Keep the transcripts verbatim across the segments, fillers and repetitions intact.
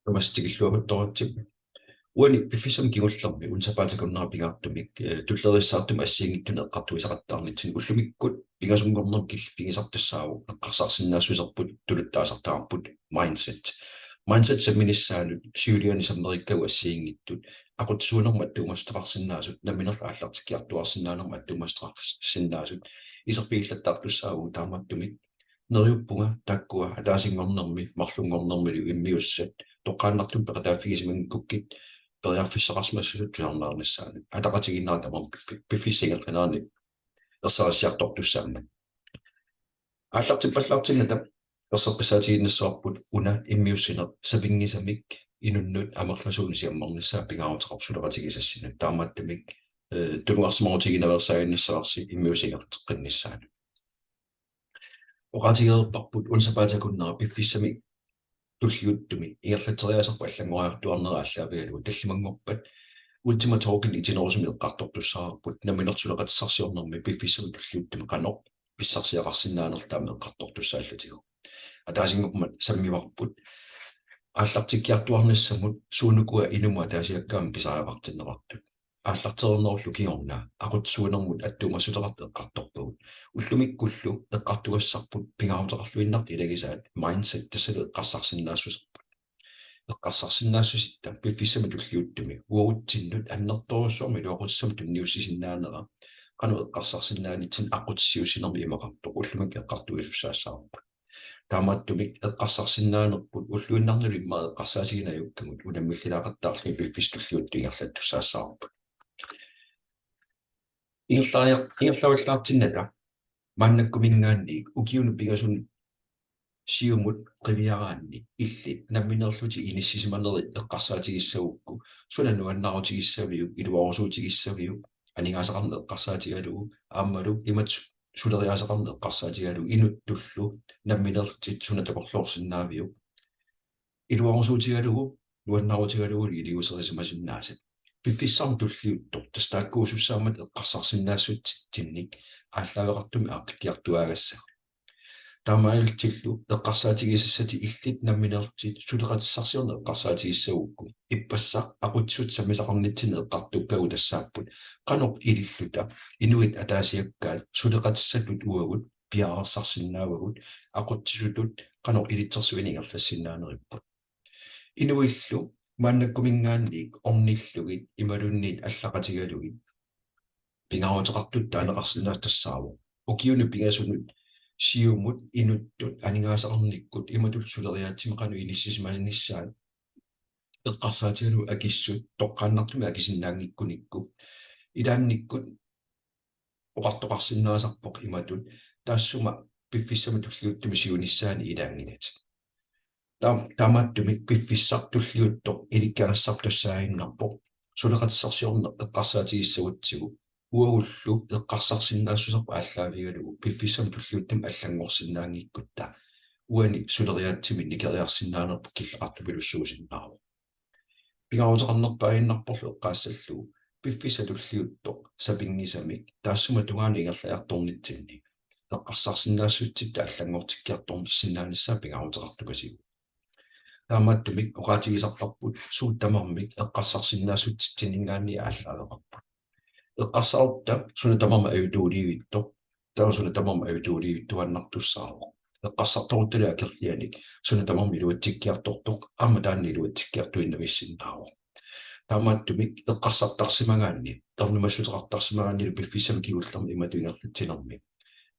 Tamassi tikilluaqquttoritsi. Uani piffissami kingullermi una sapaatip akunnera pingaartumik, eh, tulleriissaartumik assigiinngitsunik eqqartuisaqattaarnitsinni ullumikkut pingasunngornermi killiffigisartussaavoq eqqarsarsinnaassuserput tuluttut taasartagarput mindset. Mindset samminissaanut siuliani sammerikkagut assigiinngitsut aqutsisuunermut attuumassuteqarsinnaasut, nammineq aallartikkiartuaarsinnaanermut attuumassuteqarsinnaasut iserfigillattaartussaavugut. Taamaattumik neriuppunga taakkua ataasinngornermi marlunngornermilu immiussat toqqaannartumik peqataaffigisimanngikkukkit periarfissaqarsimassasoq tusarnaarnissaanut. Ataqatigiinnerata tamarmi piffi-, piffissap ingerlanerani ersarissiartortussaammat. Aallartippallaartinnata erseqqissaatigiinnassavarput una immiussineq sapinngisamik inunnut amerlasuunut siammarnissaa pingaaruteqarpoq suleqatigisassinnut. Taamaattumik, eh, tunuarsimarutiginaveersaaginnassavarsi immiussat ingerlateqqinnissaanut. Oqaatigereerparput una sapaatip akunnera piffissami tulliuttumi ingerlatseriaaserput allanngoriartuaarnera aallaavigalugu tallimanngorpat Ultima Token itinerusumik eqqartortussaavarput nammineq suleqatissarsiornermi piffissami tulliuttumi qanoq pissarsiaqarsinnaanerluta aamma eqqartortussaallutigu. Ataasinngormat sammivarput aallartikkiartuaarnissamut suunukua inumut ataasiakkaamut pisariaqartinneqartut. Aallartereernerullu kingorna aqutsisuunermut attuumassuteqartut eqqartorpagut. Ullumikkullu eqqartugassarput pingaaruteqarluinnartut ilagisaat mindset tassalu eqqarsarsinnaassuserput. Eqqarsarsinnaassusitta piffissami tulliuttumi uagutsinnut annertoorujussuarmik iluaqutissamik tunniussisinnaanera qanoq eqqarsarsinnaanitsinni aqqutissiuussinermi imaqartoq ullumikkut eqqartuisussaassavarput. Taamaattumik eqqarsarsinnaanerput ulluinnarnilu immaqa eqqarsaatigineq ajukkagut unammillilaaqattaarlugit piffissami tulliuttumi ingerlattussaassaavarput. Ingerlariar-, ingerlavallaartinnata maannakkumiingaanniit ukiunut pingasunut siumut qiviaraanni illit nammineerlutit inissisimanerit eqqarsaatigissagukku suna nuannaarutigissaviuk, iluarusuutigissaviuk, aningaasaqarneq eqqarsaatigalugu aammalu imatut suleriaaseqarneq eqqarsaatigalugu inuttullu nammineerlutit suna takorloorsinnaaviuk, iluarusuutigalugu nuannaarutigalugu iliuuserisimasinnaasat. Piffissami tulliuttumi tassa taakkuusussaammat eqqarsarsinnaassutsitsinnik aallaaveqartumik aaqqikkiartuaagassavat. Taamaalillutillu eqqarsaatigisassatit illit nammineerlutit suleqatissarsiorneq eqqarsaatigissagukku ippassaq aqutsisut sammisaqarnitsinni eqqartukkagut tassaapput qanoq ililluta inuit ataasiakkaat suleqatissatut uagut piareersarsinnaavagut aqutsisutut qanoq ilitsersuineq ingerlassinnaaneripput. Inuillu maannakkumiingaanniit ornillugit imaluunniit allaqatigalugit pingaaruteqartutut taaneqarsinnaasut tassaavoq ukiunut pingasunut siumut inuttut aningaasaqarnikkut imatut suleriaatsimi qanoq inissisimanissaat eqqarsaatigalugu akissut toqqaannartumik akisinnaanngikkunikku ilaannikkut oqartoqarsinnaasarpoq imatut taassuma piffissami tulliuttumi siunissaanut ilaanngilatit. Taam-, taamaattumik piffissaq tulliuttoq ilikkagassartussaaginnarpoq suleqatissarsiorneq eqqarsaatigissagutsigu uagullu eqqarsarsinnaassuserput aallaavigalugu piffissami tulliuttumi allanngorsinnaanngikkutta uani suleriaatsimi nikeriarsinnaanerput killeqartupilussuusinnaavoq. Pingaaruteqarnerpaaginnarporlu eqqaassallugu piffissaq tulliuttoq sapinngisamik taassuma tungaanut ingerlajartornitsinni eqqarsarsinnaassutsitta allanngortikkiartorsinnaanissaa pingaaruteqartukasigu. Taamaattumik oqaatigisarparput suut tamarmik eqqarsarsinnaassutsitsinniingaanniit aallaaveqarput. Eqqarsarutta suna tamarmi ajutuuliivittoq, taava suna tamarmi ajutuuliivittuaannartussaavoq. Eqqarsartaruttalu akerlianik suna tamarmi iluatsikkiartortoq, aamma taanna iluatsikkiartuinnavissinnaavoq. Taamaattumik eqqarsartarsimagaanni, ernumassuteqartarsimagaannilu piffissami kingullermi imatut ingerlatsinermi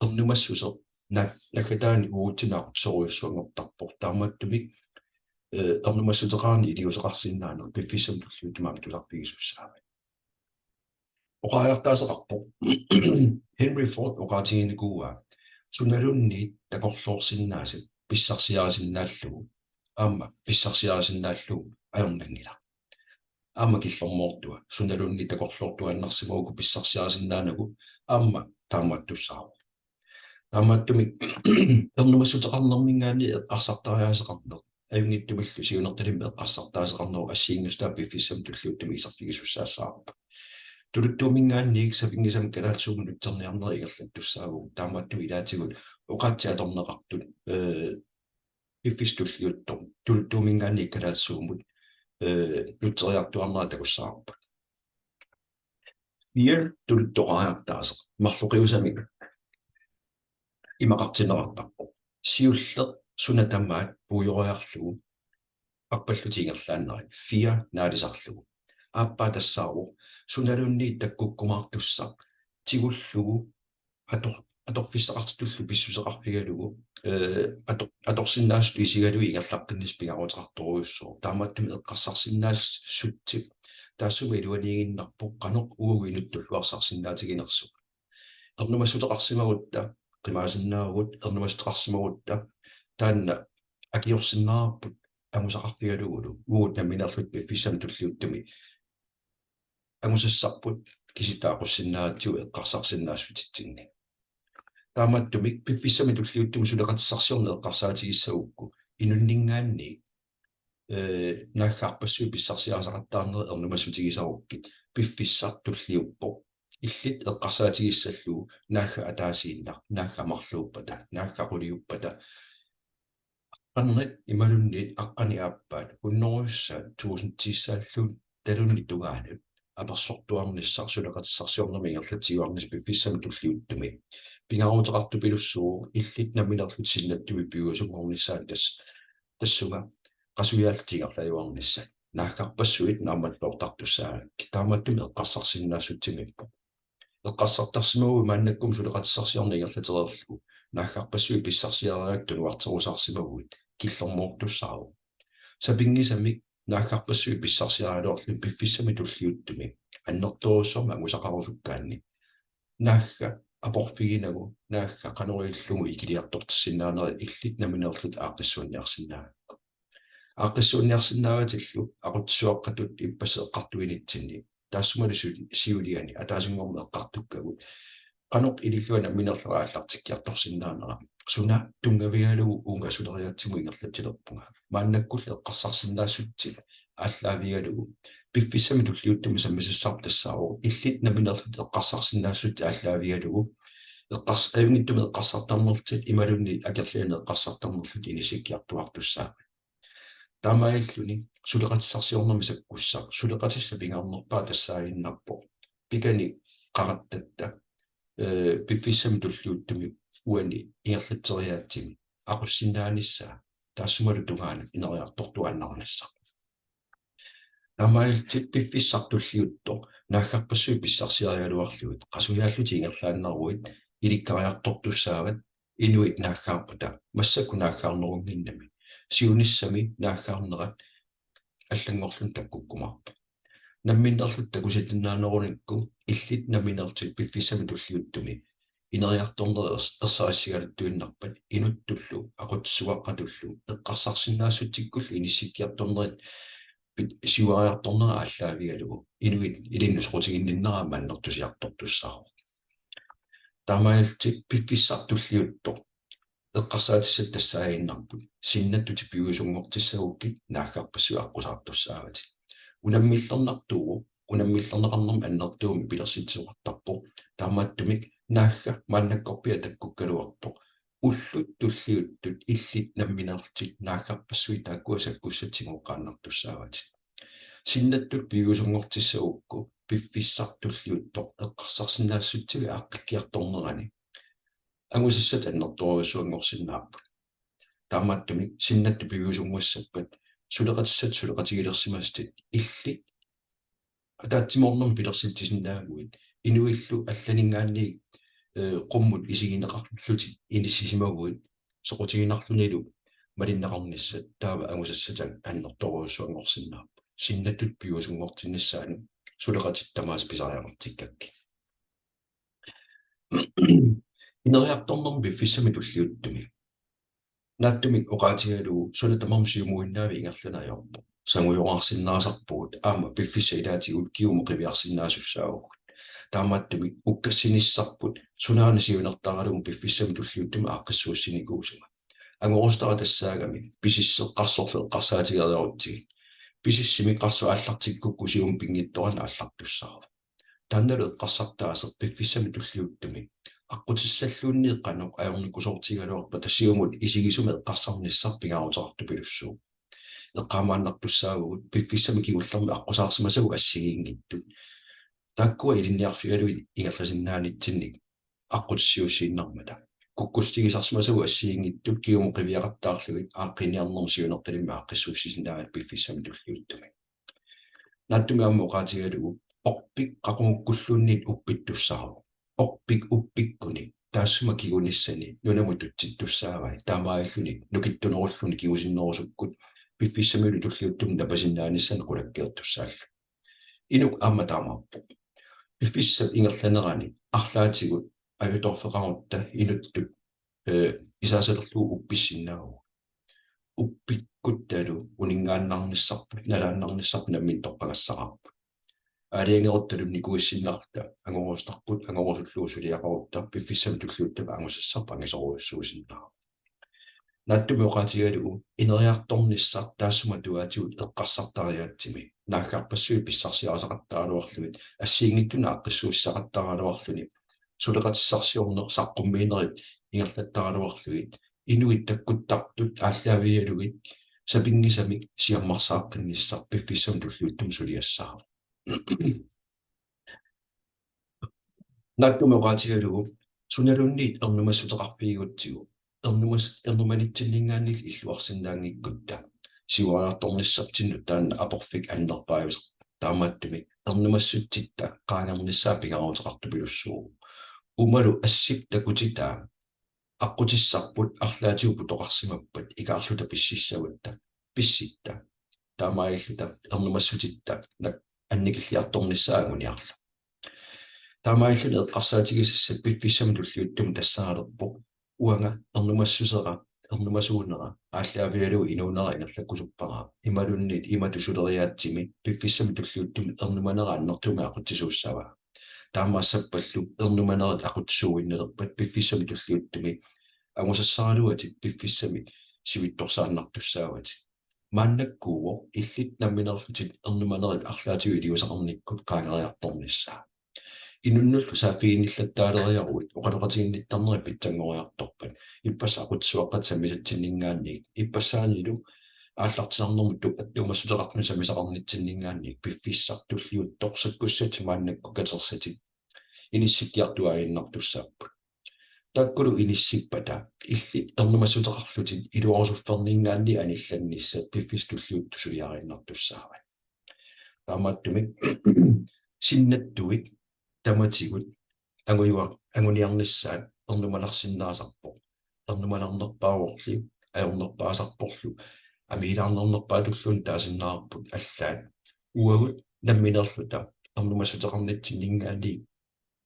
ernumassuseq na-, naggataani uagutsinnut aqutsisorujussuanngortarpoq. Taamaattumik, eh, ernumassuteqarneq iliuuseqarsinnaaneq piffissami tulliuttumi aamma tusarfigisussaavat. Oqariartaaseqarpoq Henry Ford oqaatiginikuuaa sunaluunniit takorloorsinnaasat pissarsiarisinnaallugu aamma pissarsiarisinnaallugu ajornanngilaq. Aamma killormoortua sunaluunniit takorloortuaannarsimagukku pissarsiarisinnaanagu aamma taamaattussaavoq. Taamaattumik ernumassuteqarnermiingaanniit eqqarsartariaaseqarneq ajunngitsumillu siunertalimmik eqqarsartaaseqarnerup assigiinngissutaa piffissami tulliuttumi iserfigisussaassaavarput. Tuluttuumiingaanniit sapinngisamik kalaallisuumut nutserniarnerit ingerlattussaavugut, taamaattumik ilaatigut oqaatsit atorneqartut, eh, piffissami tulliuttumi tuluttuuminngaanniit kalaallisuumut, eh, nutseriartuaarnera takussavarput. Fire tuluttoqariartaaseq marloqiusamik imaqartinneqartarpoq. Siulleq suna tamaat puigoriarlugu arpallutik ingerlaanneri, fire naalisarlugu. Aappaa tassaavoq sunaluunniit takkukkumaartussaq tigullugu ator-, atorfissaqartitullu pissuseqarfigalugu, eh, ator-, atorsinnaasutut isigalugu ingerlaqqinnissaq pingaaruteqartorujussuuvoq. Taamaattumik eqqarsarsinnaassutsit taassuma iluaniiginnarpoq qanoq uagut inuttut tulluarsarsinnaatiginersugut. Ernumassuteqarsimagutta, qimaasinnaavugut, ernumassuteqarsimagutta, taanna akiorsinnaavarput angusaqarfigalugulu, uagut nammineerluta piffissami tulliuttumi angusassarput kisitsit aqussinnaagatsigu eqqarsarsinnaassutitsinni. Taamaattumik piffissami tulliuttumi suleqatissarsiorneq eqqarsaatigissagukku inunninngaanniit, eh, naagga arpassuit pissarsiarisaqattaarnerit ernumassutigisarukkit piffissaq tulliuppoq. Illit eqqarsaatigissallugu naagga ataasiinnaq, naagga marluuppata, naagga quliuppata, aqqarnit imaluunniit aqqaneq-aappaat hunnorujussuit tuusintiissaalluunniit tungaanut apersortuarnissaq suleqatissarsiornermi ingerlatsiuarnissaq piffissami tulliuttumi pingaaruteqartupilussuuvoq illit nammineerlutit sinnattumik piviusunngornissaanut tas-, tassunga qasujaat ingerlajuarnissat. Naagga arpassuit naammattoortartussaagakkit, taamaattumik eqqarsarsinnaassutsimippoq. Eqqarsartarsimaguit maannakkut suleqatissarsiorneq ingerlatereerlugu naagga arpassuit pissarsiarigakkit tunuarterusaarsimaguit killormoortussaavoq. Sapinngisamik naagga arpassuit pissarsiarigaluarlugit piffissami tulliuttumi annertoorujussuarmik angusaqarusukkaanni naagga aporfiginagu, naagga qanoq ilillugu ikiliartortissinnaanerit illit nammineerlutit aaqqissuunniarsinnaagakku. Aaqqissuunniarsinnaavatillu aqutsisuaqqatut ippassaq eqqartuinitsinni taassumalu su-, siuliani ataasinngormat eqqartukkagut qanoq ilillugu nammineerlunga aallartikkiartorsinnaanera, suna tunngavigalugu uunga suleriaatsimut ingerlatsilerpunga. Maannakkullu eqqarsarsinnaassutsit aallaavigalugu piffissami tulliuttumi sammisassarput tassaavoq illit nammineerlutit eqqarsarsinnaassutsit aallaavigalugu eqqars-, ajunngitsumik eqqarsartarnerlutit imaluunniit akerlianik eqqarsartarnerlutit inissikkiartuaartussaavat. Taamaalilluni suleqatissarsiornermi sakkussaq suleqatissap pingaarnerpaaq tassaaginnarpoq pikani qarattatta, eh, piffissami tulliuttumi uani ingerlatseriaatsimi aqussinnaanissaa, taassumalu tungaanut ineriartortuaannarnissaq. Taamaalillutit piffissaq tulliuttoq naagga arpassuit pissarsiarigaluarlugit qasujaallutit ingerlaannaruit ilikkariartortussaavat inuit naaggaarpata massakkut naaggaarnerunnginnami. Siunissami naaggaarnerat allanngorluni takkukkumaarpoq. Nammineerlutit takusinnaanerunikku illit nammineerlutit piffissami tulliuttumi ineriartornerit ers-, ersarissigaluttuinnarpat inuttullu aqutsisuaqqatullu eqqarsarsinnaassutikkullu inissikkiartornerit pit-, siuariartornerit aallaavigalugu inuit ilinnut soqutiginninnerat aamma annertusiartortussaavoq. Taamaalillutit piffissaq tulliuttoq eqqarsaatissat tassaaginnarput sinnattutit piviusunngortissagukkit naagga arpassuit aqqusaartussaavatit. Unammillernartuuvoq, unammillerneqarnermi annertuumik pilersitsisoqartarpoq. Taamaattumik naagga maannakkorpiaq takkukkaluartoq ullut tulliuttut illit nammineerlutit naagga arpassuit taakkua sakkussat tigooqqaannartussaavatit. Sinnattut piviusunngortissagukku piffissaq tulliuttoq eqqarsarsinnaassutsimik aaqqikkiartornerani angusassat annertoorujussuanngorsinnaapput. Taamaattumik sinnattut piviusunnguassappat suleqatissat suleqatigilersimasatit illit ataatsimoornermik pilersitsisinnaaguit inuillu allaninngaanniit, eh, qummut isigineqarlutit inissisimaguit soqutiginarlunilu malinneqarnissat taava angusassat annertoorujussuanngorsinnaapput. Sinnattut piviusunngortinnissaanut suleqatitit tamaasa pisariaqartikkakkit. Ineriartornermi piffissami tulliuttumi naatsumik oqaatigalugu suna tamarmi siumuinnaavik ingerlaneq ajorpoq. Sangujoraarsinnaasarpugut aamma piffissap ilaatigut kingumut qiviarsinnaasussaavagut. Taamaattumik ukkassinissarput sunaana siunertaralugu piffissami tulliuttumi aaqqissuussinikuusuma. Angorusutara tassaagami pisisseqqarsorlu eqqarsaatigeriarutsigit. Pisissimik qarsoq aallartikkukku siumut pinngitsoorani aallartussaavoq. Taannalu eqqarsartaaseq piffissami tulliuttumi aqqutissalluunniit qanoq ajornakusoortigigaluarpat tassa siumut isigisumik eqqarsarnissaq pingaaruteqartupilussuuvoq. Eqqaamaannartussaavagut piffissami kingullermi aqqusaarsimasagut assigiinngitsut. Taakkua ilinniarfigalugit ingerlasinnaanitsinnik aqqutissiuussiinnarmata. Kukkussutigisarsimasagut assigiinngitsut kingumut qiviaqattaarlugit aaqqinniarnermi siunertalimmik aaqqissuussisinnaavatit piffissami tulliuttumi. Naatsumik aamma oqaatigalugu orpik qaqugukkulluunniit uppittussaavoq. Orpik uppikkuni taassuma kingunissani nunamut tutsittussaavai, taamaalilluni nukittunerulluni kingusinnerusukkut piffissamilu tulliuttumi napasinnaanissannik qulakkeertussaallugu. Inuk aamma taamaappoq. Piffissap ingerlanerani arlaatigut ajutoorfeqarutta inuttut, eh, isaasalerlugu uppissinnaavagut. Uppikkuttalu uninngaannarnissarput, nalaannarnissarput namminneq toqqagassaraarput. Aalajangeruttalu nikuissinnarluta angorusutarput, angorusullugu suliaqarutta piffissami tulliuttumi angusassarput angisoorujussuusinnaavoq. Naatsumik oqaatigalugu ineriartornissaq taassuma atugaatigut eqqarsartariaatsimi naaggaarpassuit pissarsiarisaqattaraluarlugit assigiinngitsunik aaqqissuussisaqattaraluarluni suleqatissarsiorneq saqqummiinerit ingerlattaraluarlugit inuit takkuttartut aallaavigalugit sapinngisamik siammarsaaqqinnissaa piffissami tulliuttumi suliassaavoq. Naatsumik oqaatigalugu sunaluunniit ernumassuteqarfigigutsigu ernumas-, ernumanitsinninngaanniit illuarsinnaanngikkutta siuariartornissartinnut taanna aporfik annerpaajusarpoq. Taamaattumik ernumassutsitta qaangernissaa pingaaruteqartupilussuuvoq. Uumalu assip takutitaa aqqutissarput arlaatigut putoqarsimappat ikaarluta pississagutta pissitta. Taamaalilluta ernumassutitta nak-, annikilliartornissaa anguniarlugu. Taamaalilluni eqqarsaatigisassat piffissami tulliuttumi tassaalerpoq: uanga ernumassusera, ernumasuunera aallaavigalugu inuunera ingerlakkusuppara. Imaluunniit imatut suleriaatsimi piffissami tulliuttumi ernumanera annertuumik aqutsisuussavaa. Taamaassappallu ernumanerit aqutsisuuinnalerpat piffissami tulliuttumi angusassaraluatit piffissami sivitsorsaannartussaavatit. Maannakkuuvoq illit nammineerlutit ernumanerit arlaatigut iliuuseqarnikkut qaangeriartornissaa. Inunnullu saaffiginnillattaalereeruit oqaloqatiginnittarnerit pitsanngoriartorpat. Ippassaq aqutsisuaqqat sammisatsinninngaanniit, ippassaanilu aallartisarnermut tu-, attuumassuteqartumik sammisaqarnitsinninngaanniit piffissaq tulliuttoq sakkussatit maannakkut katersatit inissikkiartuaaginnartussaapput. Taakkulu inissippata illit ernumassuteqarlutit iluarusufferninngaanniit anillannissat piffissami tulliuttumi suliariinnartussaavat. Taamaattumik sinnattuit tamatigut angujua-, anguniarnissaat ernumanarsinnaasarpoq. Ernumanarnerpaavorli ajornerpaasarporlu amiilaarnernerpaatulluunniit taasinnaavarput allaat. Uagut nammineerluta ernumassuteqarnitsinninngaanniit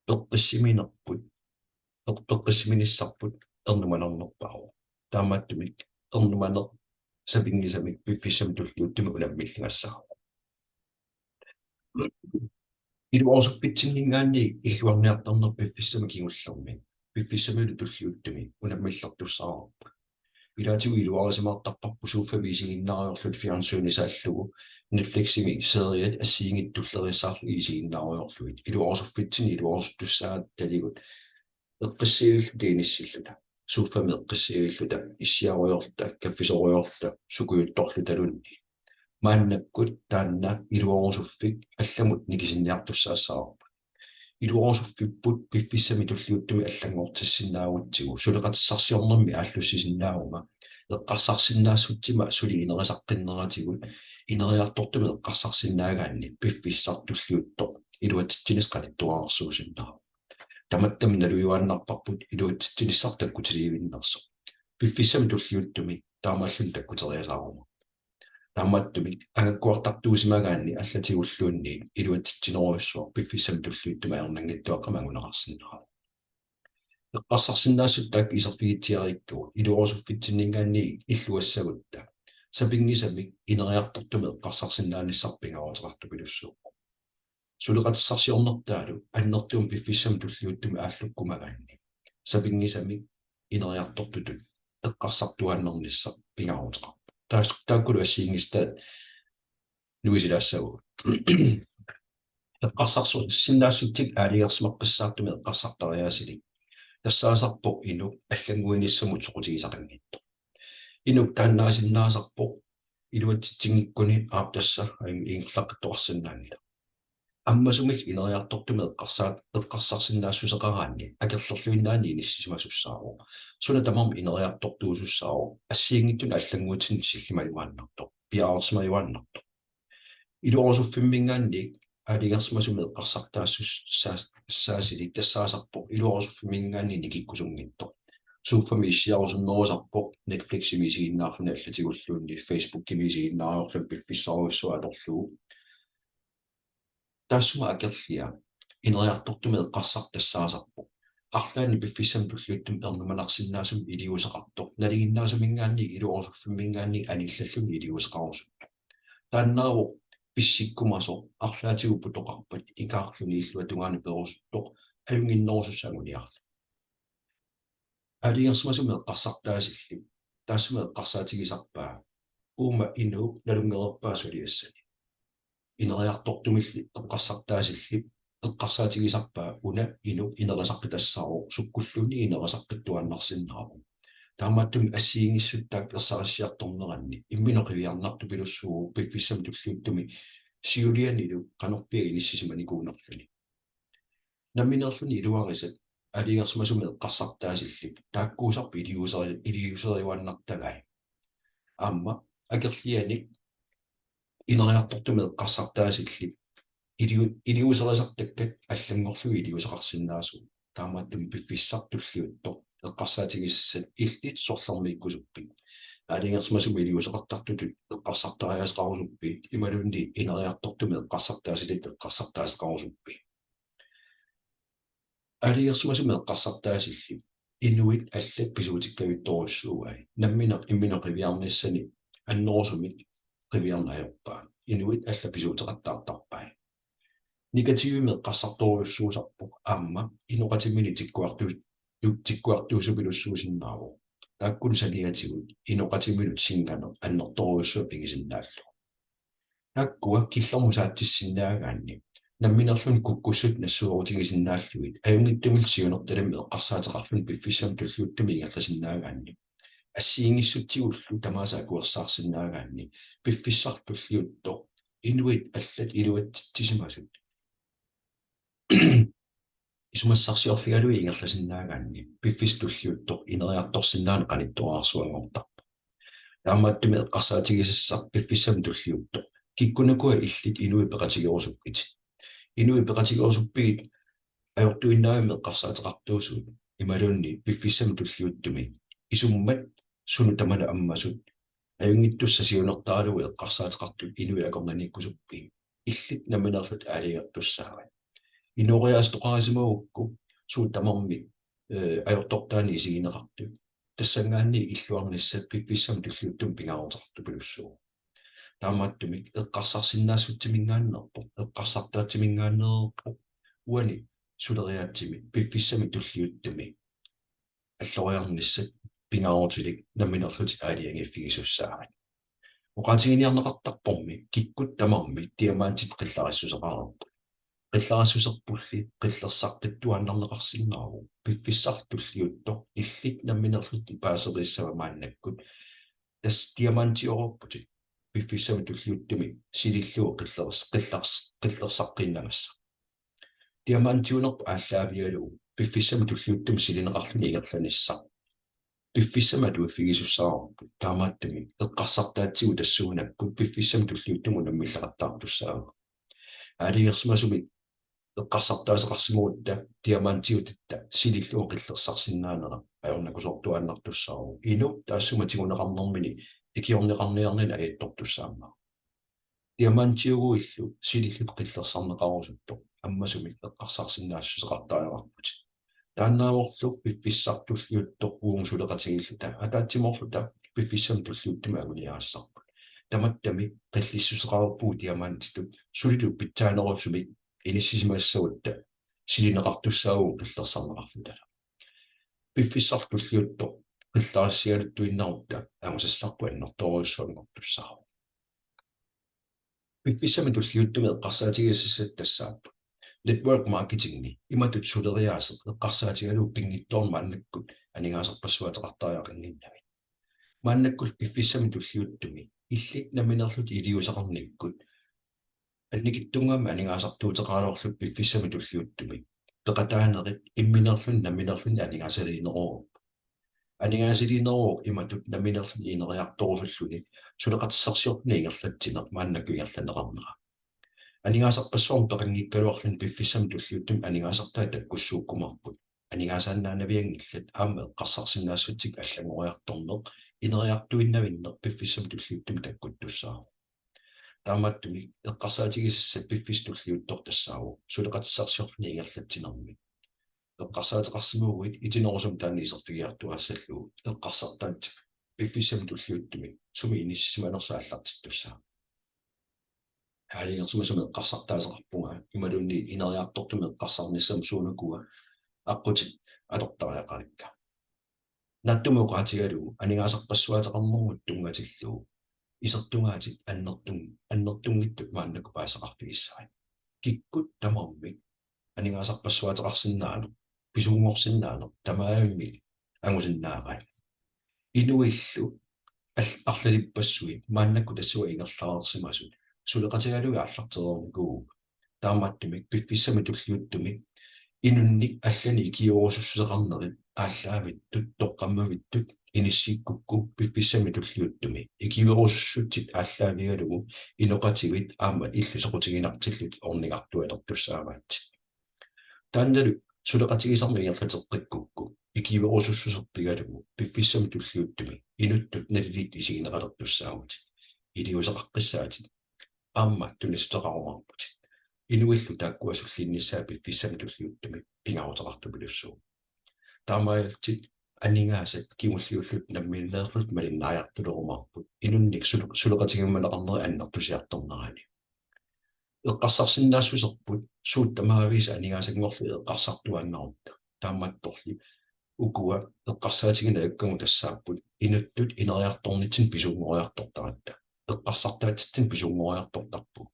peqqissiminerput, peq-, peqqissiminissarput ernumanarnerpaavoq. Taamaattumik ernumaneq sapinngisamik piffissami tulliuttumi unammilligassaavoq. Iluarusuffitsinninngaanniit illuarniartarneq piffissami kingullermi, piffissamilu tulliuttumi unammillertussaavarput. Ilaatigut iluarisimaartarparput sofavi isiginnaareerluta fjernsyni saallugu, Netfliximi seriat assigiinngitsut tulleriissaarlugit isiginnaareerlugit. Iluarusuffitsinni iluarusuttussaagatta taligut eqqissivilluta inissilluta, sofami eqqissivilluta, issiarujoorluta, kaffisorujoorluta, sukujuttorlutaluunniit. Maannakkut taanna iluarusuffik allamut nikisinniartussaassavarput. Iluarusuffipput piffissami tulliuttumi allanngortissinnaagutsigu suleqatissarsiornermi aallussisinnaaguma eqqarsarsinnaassutsimma suli inerisaqqinneratigut ineriartortumik eqqarsarsinnaagaanni piffissaq tulliuttoq iluatsitsinissaq qanittuararsuusinnaavoq. Tamattami nalujuaannarparput iluatsitsinissaq takkutilivinnersoq. Piffissami tulliuttumi taamaalluni takkuteriasaaruma. Taamaattumik angakkuartartuusimagaanni allatigulluunniit iluatsitsinerujussuaq piffissami tulliuttumi ajornanngitsuaqqamik anguneqarsinnaavoq. Eqqarsarsinnaassutsit taakku iserfigitsiarikkagut iluarusuffitsinninngaanniit illuassagutta sapinngisamik ineriartortumik eqqarsarsinnaanissaq pingaaruteqartupilussuuvoq. Suleqatissarsiornertaalu annertuumik piffissami tulliuttumi aallukkumagaanni sapinngisamik ineriartortutut eqqarsartuaannarnissaq pingaaruteqarpoq. Taas-, taakkulu assigiinngisitaat nuisilaassavagut. Eqqarsarsinnaassutsit aalajangersimaqqissaartumik eqqarsartariaasilik. Tassaasarpoq inuk allannguinissamut soqutigisaqanngitsoq. Inuk taannaasinnaasarpoq iluatsitsinngikkuni aap tassa ingerlaqqittoqarsinnaanngilaq. Ammasumillu ineriartortumik eqqarsaat eqqarsarsinnaassuseqaraanni akerlerluinnaani inissisimasussaavoq. Suna tamarmi ineriartortuusussaavoq assigiinngitsunik allannguutinik sillimajuaannartoq, piareersimajuaannartoq. Iluarusuffimminngaanniit aalajangersimasumik eqqarsartaassus-, saa-, saasilik tassaasarpoq iluarusuffimminngaanniit nikikkusunngitsoq. Sofami issiarusunnerusarpoq Netfliximi isiginnaarluni allatigulluunniit, Facebookimi isiginnaariarluni piffissarujussuaq atorlugu. Taassuma akerlia ineriartortumik eqqarsartoq tassaasarpoq arlaannik piffissami tulliuttumi ernumanarsinnaasumik iliuuseqartoq, nalinginnaasuminngaanniit iluarusuffimminngaanniit anillalluni iliuuseqarusuttoq. Taannaavoq pissikkumasoq arlaatigut putoqarpat ikaarluni illuatungaani perusuttoq ajunnginnerusussaq anguniarlugu. Aalajangersimasumik eqqarsartaasillip taassuma eqqarsaatigisarpaa uuma inuup nalunngereerpaa suliassani. Ineriartortumilli eqqarsartaasillip eqqarsaatigisarpaa una inuk inerisaqqitassaavoq, sukkulluunniit inerisaqqittuaannarsinnaavoq. Taamaattumik assigiinngissuttaaq ersarissiartorneranni imminut qiviarnartupilussuuvoq piffissami tulliuttumi siulianilu qanorpiaq inissisimanikuunerluni. Nammineerluni iluarisat aalajangersimasumik eqqarsartaasillip taakkuusarput iliuuseri-, iliuuseriuaannartagai. Aamma akerlianik ineriartortumik eqqarsartaasillip iliu-, iliuuserisartakkat allanngorlugit iliuuseqarsinnaasugut. Taamaattumik piffissaq tulliuttoq eqqarsaatigisassat illit sorlermiikkusuppit? Aalajangersimasumik iliuuseqartartutut eqqarsartariaaseqarusuppit imaluunniit ineriartortumik eqqarsartaasillugit eqqarsartaaseqarusuppit? Aalajangersimasumik eqqarsartaasillip inuit allat pisuutikkajuttorujussuugai. Nammineq imminut qiviarnissani annerusumik qiviarneq ajorpaa. Inuit allat pisuuteqattaartarpai. Negativimik eqqarsartorujussuusarpoq aamma inoqatiminik tikkuartu-, tikkuartuusupilussuusinnaavoq. Taakkulu saniatigut inoqatiminut singaneq annertoorujussuaq pigisinnaallugu. Taakkua killormut saatsissinnaagaanni nammineerluni kukkussutut nassuerutigisinnaallugit ajunngitsumillu siunertalimmik eqqarsaateqarluni piffissami tulliuttumi ingerlasinnaagaanni assigiinngissutsigullu tamaasa akuersaarsinnaagaanni piffissaq tulliuttoq inuit allat iluatsitsisimasut isumassarsiorfigalugit ingerlasinnaagaanni piffissaq tulliuttoq ineriartorsinnaaneq qanittuararsuanngortarpoq. Taamaattumik eqqarsaatigisassaq piffissami tulliuttoq: Kikkunnukua illit inuit peqatigerusukkitit? Inuit peqatigerusuppigit ajortuinnavimmik eqqarsaateqartuusugut imaluunniit piffissami tulliuttumi isummat sunut tamanut ammasut ajunngitsussat siunertaralugu eqqarsaateqartut inuit akornanniikkusuppigit? Illit nammineerlutit aalajangertussaavat. Inooriaaseq toqarisimagukku suut tamarmik, eh, ajortortaani isigineqartut. Tassanngaanniit illuarnissat piffissami tulliuttumi pingaaruteqartupilussuuvoq. Taamaattumik eqqarsarsinnaassutsiminngaanneerpoq, eqqarsartaatsiminngaanneerpoq uani suleriaatsimi piffissami tulliuttumi alloriarnissat pingaarutilik nammineerlutit aalajangiiffigisussaavat. Oqaatiginiarneqartarpormi kikkut tamarmik diamantit qillarissuseqareerput. Qillarissuserpulli qillersaqqittuaannarneqarsinnaavoq piffissaq tulliuttoq illit nammineerlutit paaseriissava maannakkut. Tassa diamantioreerputit piffissami tulliuttumi silillugu qillers-, qillers-, qillersaqqinnagassi. Diamantiunerput aallaavigalugu piffissami tulliuttumi silineqarluni ingerlanissaq piffissami atuiffigisussaavarput. Taamaattumik eqqarsartaatsigut tassuunakkut piffissami tulliuttumi unammilleqattaartussaavagut. Aalajangersimasumik eqqarsartaaseqarsimagutta diamantiutatta silillugu qillersarsinnaanera ajornakusoortuaannartussaavoq. Inuk taassuma tiguneqarnermini ikiorneqarniarnini ajattortussaammagu. Diamantiuguillu silillutit qillersarneqarusuttoq ammasumik eqqarsarsinnaassuseqartariaqarputit. Taannaavorlu piffissaq tulliuttoq uagut suleqatigiilluta ataatsimoorluta piffissami tulliuttumi anguniagassarput. Tamattami qillissuseqareerpugut diamantitut sulilu pitsaanerusumik inissisimassagutta silineqartussaavugut qillersarneqarlutala. Piffissaq tulliuttoq qillarissigaluttuinnarutta angusassarput annertoorujussuanngortussaavoq. Piffissami tulliuttumi eqqarsaatigisassat tassaapput: Network marketingi imatut suleriaaseq eqqarsaatigalugu pinngitsoornak maannakkut aningaasarpassuaateqartariaqannginnami. Maannakkut piffissami tulliuttumi illit nammineerlutit iliuuseqarnikkut annikitsunnguamik aningaasartuuteqaraluarlutit piffissami tulliuttumi peqataanerit imminerluni nammineerluni aningaasaliineruvoq. Aningaasaliineruvoq imatut nammineerluni ineriartorusulluni suleqatissarsiorluni ingerlatsineq maannakkut ingerlanneqarnera. Aningaasarpassuarnik peqanngikkaluarluni piffissami tulliuttumi aningaasartai takkussuukkumaarput. Aningaasaannaanavianngillat aamma eqqarsarsinnaassutsit allanngoriartorneq ineriartuinnavinneq piffissami tulliuttumi takkuttussaavoq. Taamaattumik eqqarsaatigisassat piffissaq tulliuttoq tassaavoq suleqatissarsiorluni ingerlatsinermi. Eqqarsaateqarsimaguit itinerusumik taanna iserfigiartuaassallugu eqqarsartaatit piffissami tulliuttumi sumi inissisimanersoq aallartittussaavoq. Aalajangersimasumik eqqarsartaaseqarpunga imaluunniit ineriartortumik eqqarsarnissamut suunukua aqqutit atortariaqarikka. Naatsumik oqaatigalugu aningaasarpassuaateqarnermut tunngatillugu isertugaatit annertun-, annertunngitsut maannakkut paasisaqarfigissavat. Kikkut tamarmik aningaasarpassuaateqarsinnaaneq, pisuunngorsinnaaneq tamarmik angusinnaavaat. Inuillu al-, arlalippassuit maannakkut tassunga ingerlareersimasut suleqatigalugit aallartereernikuuvugut. Taamaattumik piffissami tulliuttumi inunnik allanik ikiuerusussuseqarnerit aallaavittut, toqqammavittut, inissikkukku piffissami tulliuttumi ikiuerusussutsit aallaavigalugu inoqativit aamma illit soqutiginartillutit ornigartualertussaavaatsit. Taannalu suleqatigisarneq ingerlateqqikkukku ikiuerusussuserpigalugu piffissami tulliuttumi inuttut nalilittut isigineqalertussaavutit. Iliuuseqaqqissaatit aamma tunissuteqarumaarputit. Inuillu taakkua sullinnissaat piffissami tulliuttumi pingaaruteqartupilussuuvoq. Taamaalillutit aningaasat kingulliullutik nammineerlutik malinnaajartulerumaarput inunnik sule-, suleqatigiumaneqarnerit annertusiartornerani. Eqqarsarsinnaassuserput suut tamaviisa aningaasanngorlugit eqqarsartuaannarutta. Taamaattorli ukua eqqarsaatigineq ajukkagut tassaapput inuttut ineriartornitsinni pisuunngoriartortaratta. Eqqarsartaatsitsinnut pisuunngoriartortarpugut.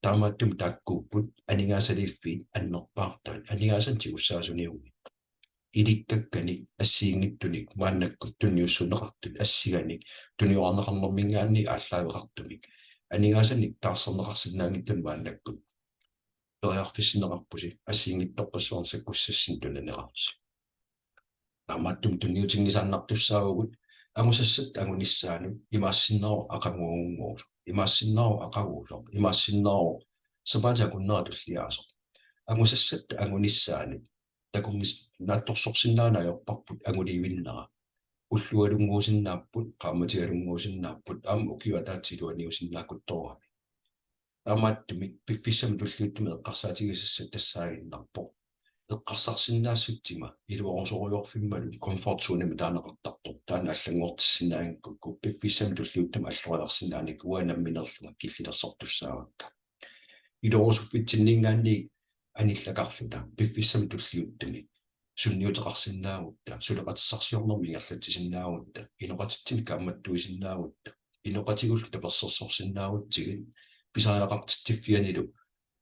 Taamaattumik taakkuupput aningaasaliiffiit annerpaartaat aningaasanik tigussaasuniummik. Ilikkakkanik assigiinngitsunik maannakkut tunniussuunneqartut assiganik tuniorarneqarnermiingaanniit aallaaveqartumik aningaasanik taarserneqarsinnaanngitsunik maannakkut periarfissinneqarpusi assigiinngitsorpassuarnik sakkussassinnik tunineqarsi. Taamaattumik tunniutinngisaannartussaavugut angusassat angunissaanut imaassinnaavoq aqagunnguusoq, imaassinnaavoq aqaguusoq, imaassinnaavoq sapaatip akunnera tulliaasoq. Angusassat angunissaanut takunngis-, naatsorsorsinnaaneq ajorparput anguliivinnera. Ullualunnguusinnaapput, qaammatialunnguusinnaapput, aamma ukiup ataatsip iluaniusinnaakuttoorami. Taamaattumik piffissami tulliuttumi eqqarsaatigisassat tassaaginnarpoq eqqarsarsinnaassutsima iluarusorujoorfimmalu comfort zonemi taaneqartartoq taanna allanngortissinnaanngikkukku piffissami tulliuttumi alloriarsinnaanikuuaat nammineerlunga killilersortussaavakka. Iluarusuffitsinniingaanniit anillakarluta piffissami tulliuttumi sunniuteqarsinnaagutta, suleqatissarsiornermik ingerlatsisinnaagutta, inoqatitsinnut kaammattuisinnaagutta, inoqatigullu tapersersorsinnaagutsigit, pisariaqartitsiffianilu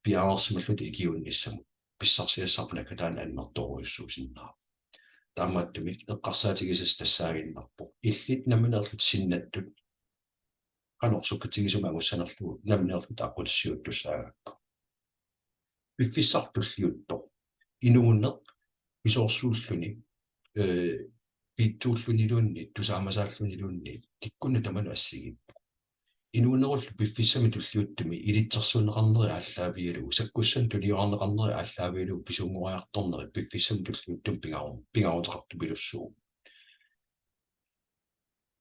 piareersimalluta ikiuinnissamut pissarsiassarput naggataani annertoorujussuusinnaavoq. Taamaattumik eqqarsaatigisassat tassaaginnarpoq illit nammineerlutit sinnattut qanoq sukkatigisumik angussanerlugu nammineerlutit aqqutissiuuttussaagakku. Piffissaq tulliuttoq inuuneq pisoorsuulluni, ee, piitsuulluniluunniit, tusaamasaalluniluunniit, kikkunnut tamanut assigiippoq. Inuunerullu piffissami tulliuttumi ilitsersuunneqarneri aallaavigalugu, sakkussanik tuniorarneqarneri aallaavigalugu pisuunngoriartorneri piffissami tulliuttumi pingaru-, pingaaruteqartupilussuuvoq.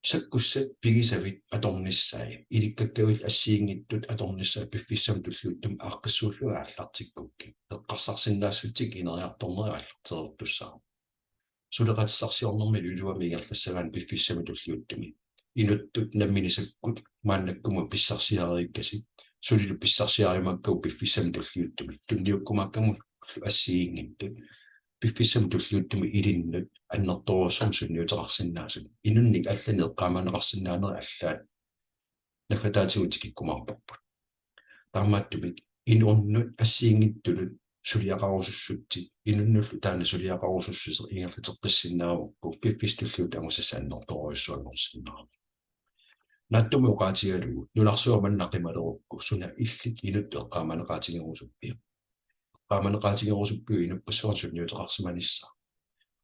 Sakkussat pigisavit atornissaat, ilikkakkavillu assigiinngitsut atornissaat piffissami tulliuttumi aaqqissuullugit aallartikkukkit, eqqarsarsinnaassutsit ineriartornerit aallartereertussaavoq. Suleqatissarsiornermilu iluamik ingerlassagaanni piffissami tulliuttumi inuttut nammineq sakkut maannakkumut pissarsiariikkasi, sulilu pissarsiariumaakkagut piffissami tulliuttumi tunniukkumaakkamullu assigiinngitsut piffissami tulliuttumi ilinnut annertoorujussuarmik sunniuteqarsinnaasut, inunnik allanik eqqaamaneqarsinnaanerit allaat naggataatigut tikikkumaarparput. Taamaattumik inunnut assigiinngitsunut suliaqarusussutsit, inunnullu taanna suliaqarusussuseq ingerlateqqissinnaagukku piffissami tulliuttumi angusassat annertoorujussuanngorsinnaavoq. Naatsumik oqaatigalugu nunarsuaq manna qimalerukku suna illit inuttut eqqaamaneqaatigerusuppiuk? Eqqaamaneqaatigerusuppiuk inuppassuarnut sunniuteqarsimanissaa?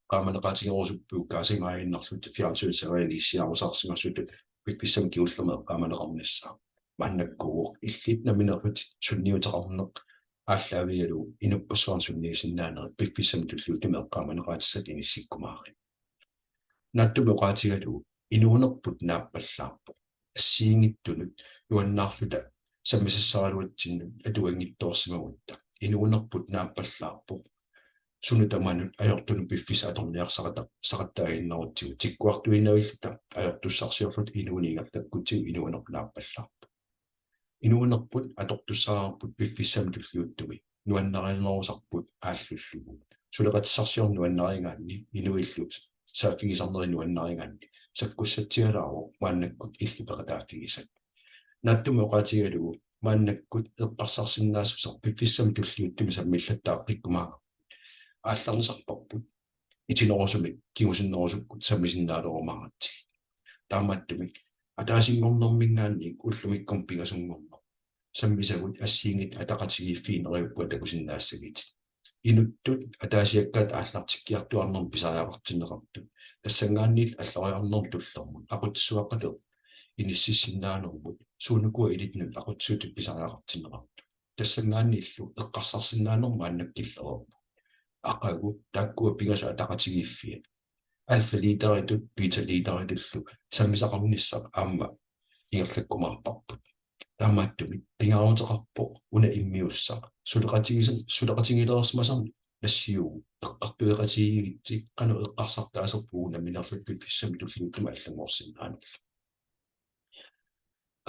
Eqqaamaneqaatigerusuppiuk kaasimaaginnarlutit fjernsynissavani issiarusaarsimasutut piffissami kingullermi eqqaamaneqarnissaa? Maannakkuuvoq illit nammineerlutit sunniuteqarneq aallaavigalugu inuppassuarnut sunniisinnaanerit piffissami tulliuttumi eqqaamaneqaatissat inissikkumaarit. Naatsumik oqaatigalugu inuunerput naappallaarpoq. Assigiinngitsunut nuannaarluta sammisassaraluatsinnut atuanngitsoorsimagutta inuunerput naappallaarpoq. Sunut tamanut ajortunut piffissaq atorniarsarata-, saqattaaginnarutsigu tikkuartuinnavilluta ajortussarsiorluta inuuneq ingerlakkutsigu inuunerput naappallaarpoq. Inuunerput atortussaavarput piffissami tulliuttumi nuannarinerusarput aallullugu. Suleqatissarsiorneq nuannarigaanni inuillu saaffigisarnerit nuannarigaanni sakkussatsialaavoq maannakkut illit peqataaffigisat. Naatsumik oqaatigalugu maannakkut eqqarsarsinnaassuseq piffissami tulliuttumi sammillattaaqqikkumaarpoq. Aallarnisarparput itinerusumik kingusinnerusukkut sammisinnaalerumaaratsigu. Taamaattumik ataasinngornermiingaanniit ullumikkumut pingasunngorneq sammisagut assigiinngitsut ataqatigiiffiit neriuppunga takusinnaassagitit. Inuttut ataasiakkaat aallartikkiartuaarnermut pisariaqartinneqartut. Tassanngaanniit alloriarnermut tullermut aqutsisuaqqatut inississinnaanermut suunukua ilinnut aqutsisutut pisariaqartinneqartut. Tassanngaanniillu eqqarsarsinnaaneq maannakkut killereerpoq. Aqagu taakkua pingasut ataqatigiiffiat alfa-leaderitut beta-leaderitullu sammisaqarnissaq aamma ingerlakkumaarparput. Taamaattumik pingaaruteqarpoq una immiussaq suleqatigisan-, suleqatigilersimasannik nassiugu eqqartueqatigiigitsi qanoq eqqarsartaaserpugut nammineerluta piffissami tulliuttumi allanngorsinnaanerlugu.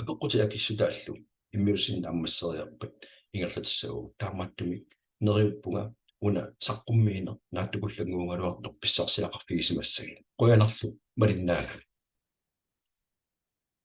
Apeqqutit akissutaallu immiussineq naammasseriarpat ingerlatissavagut, taamaattumik neriuppunga una saqqummiineq naatsukullannguugaluartoq pissarsiaqarfigisimassagit. Qujanarlu malinnaagavit.